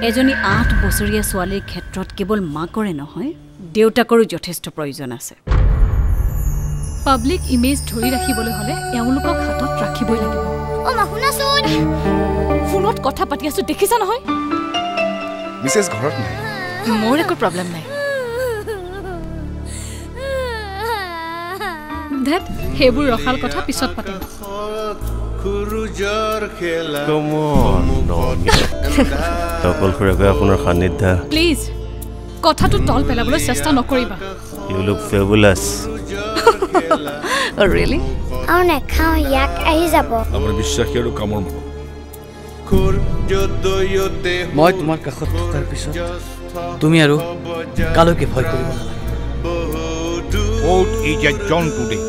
এজনী 8 বছৰীয়া ছোৱালীৰ ক্ষেত্ৰত কেৱল মাকৰে নহয়, দেউতাকৰো যথেষ্ট প্ৰয়োজন আছে। পাব্লিক ইমেজ ধৰি ৰাখিবলৈ হ'লে এওঁলোকক হাতত ৰাখিবই লাগিব। অ মা শুনাচোন, ফোনত কথা পাতি আছো দেখিছা নহয়? মিছেছ ঘৰত নাই। মোৰ একো প্ৰব্লেম নাই। ধেত, সেইবোৰ ৰখাল কথা পিছত পাতিম। অকলশৰীয়াকৈ আপোনাৰ সান্নিধ্য। প্লিজ কথাটো তল পেলাবলৈ চেষ্টা নকৰিবা। You look fabulous. Really? আৰু নেখাওঁ, ইয়াক আহি যাব। আমাৰ বিশ্বাসী আৰু কামৰ মানুহ। মই তোমাৰ কাষত থকাৰ পিছত তুমি আৰু কালৈকে ভয় কৰিব নালাগে। What is a John today?